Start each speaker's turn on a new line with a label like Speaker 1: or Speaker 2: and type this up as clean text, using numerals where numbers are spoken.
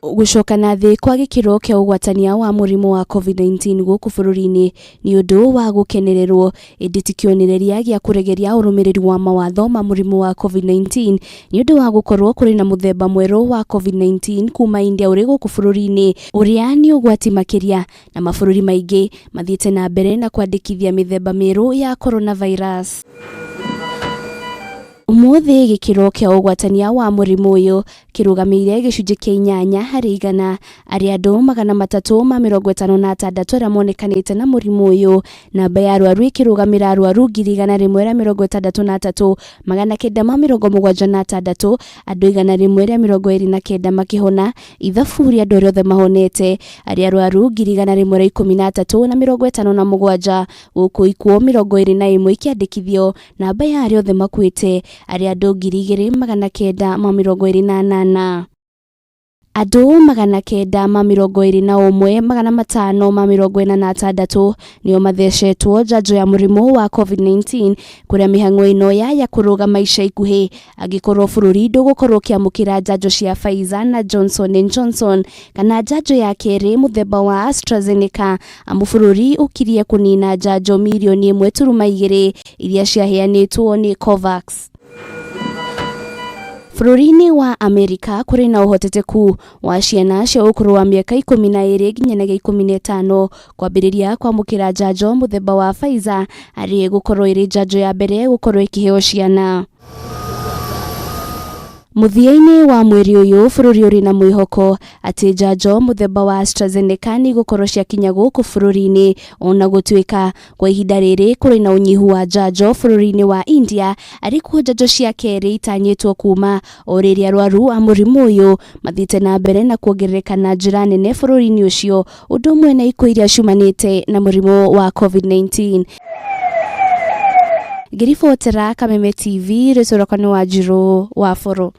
Speaker 1: Gũcoka na thĩ kwa gĩkĩro kĩa ũgwatania wa mũrimũ wa Covid-19 gũkũ bũrũri-inĩ nĩ ũndũ wa gũkenererwo, ĩndĩ ti kĩonereria gĩa kũregeria ũrũmĩrĩri wa mawatho ma mũrimũ wa Covid-19 nĩ ũndũ wa gũkorwo kũrĩ na mũthemba mwerũ wa Covid-19 kuma India ũrĩ gũkũ bũrũri-inĩ ũrĩa nĩ ũgwati makĩria na mabũrũri maingĩ mathiĩte na mbere na kwandĩkithia mĩthemba mĩerũ ya coronavirus. Ũmũthĩ gĩkĩro kĩa ũgwatania wa mũrimũ ũyũ kĩrũgamĩire gĩcunjĩ kĩa 8% arĩ andũ 356 arĩa monekanĩte na mũrimũ ũyũ. Namba ya arwaru ĩkĩrũgamĩra arwaru 163,976, andũ 129 makĩhona, ithabu rĩa andũ arĩa othe mahonete arĩ arwaru 113,057, gũkũ ikuũ 21 ikĩandĩkithio. Namba ya arĩa othe makuĩte arĩ andũ 2,928. Andũ 921 546 nĩo mathecetwo njanjo ya mũrimũ wa Covid-19 kũrĩa mĩhang'o ĩno yaya kũrũgama ica ikuhĩ angĩkorwo bũrũri ndũgũkorwo ũkĩamũkĩra njanjo cia Pfizer na Johnson and Johnson kana njanjo ya kerĩ mũthemba wa AstraZeneca, amu bũrũri ũkirie kũnina njanjo mirioni 1.2 iria ciaheanĩtwo nĩ COVAX. Bũrũri-inĩ wa Amerika kũrĩ na ũhotekeku wa ciana cia ũkũrũ wa mĩaka 12 nginyagia 15 kwambĩrĩria kwamũkĩra njanjo mũthemba wa Pfizer arĩ gũkorwo ĩrĩ njanjo ya mbere gũkorwo ĩkĩheo ciana. Mũthia-inĩ wa mweri ũyũ bũrũri ũrĩ na mwĩhoko atĩ njanjo mũthemba wa AstraZeneca nĩ igũkorwo ciakinya gũkũ bũrũri-inĩ, ona gũtuĩka kwa ihinda rĩrĩ kũrĩ na ũnyihu wa njanjo bũrũri-inĩ wa India, arĩ kuo njanjo cia kerĩ itanyĩtwo kuma o rĩrĩa arwaru a mũrimũ ũyũ mathiĩte na mbere na kuongerereka na njĩra nene bũrũri-inĩ ũcio, ũndũ ũmwe na ikuũ iria ciumanĩte na mũrimũ wa Covid-19. Ngĩribotera Kameme TV, rĩtwa rĩakwa nĩ Wanjirũ wa Bũrũ.